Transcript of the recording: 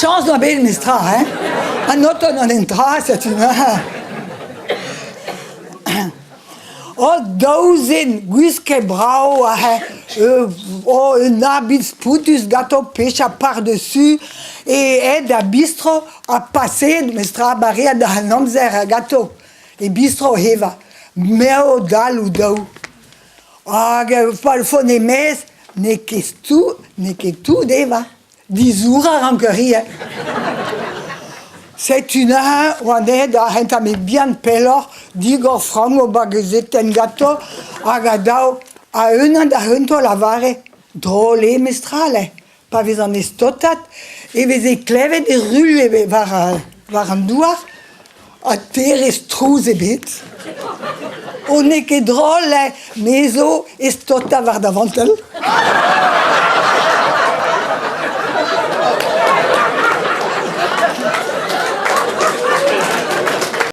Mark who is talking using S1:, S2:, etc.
S1: Chañs 'doa bet memestra, hein. An oto gant un dra, setu. Oh, daou zen gwisket brav aze, oh, un abid spontus ganto pechañ par-dessus, e aet da bistro ha paseet memestra bareat an amzer ganto e bistro evañ. M'eo dall o daou. Hag pa font e-maez, n'eo ket tout, n'eo ket tout evañ. Dizourañ a ranker ivez. Setu neuze oan aet da rentañ me bihan pelloc'h, digor frank ober gazetenn ganto hag a-daou a-unan da c'hentañ lavare drol eo mestral eo. Pa vez an estotat e veze klevet e ruilh war, war an douar ha terez trouz ebet. O n'eo ket drol eo, me zo estotañ war da vantell.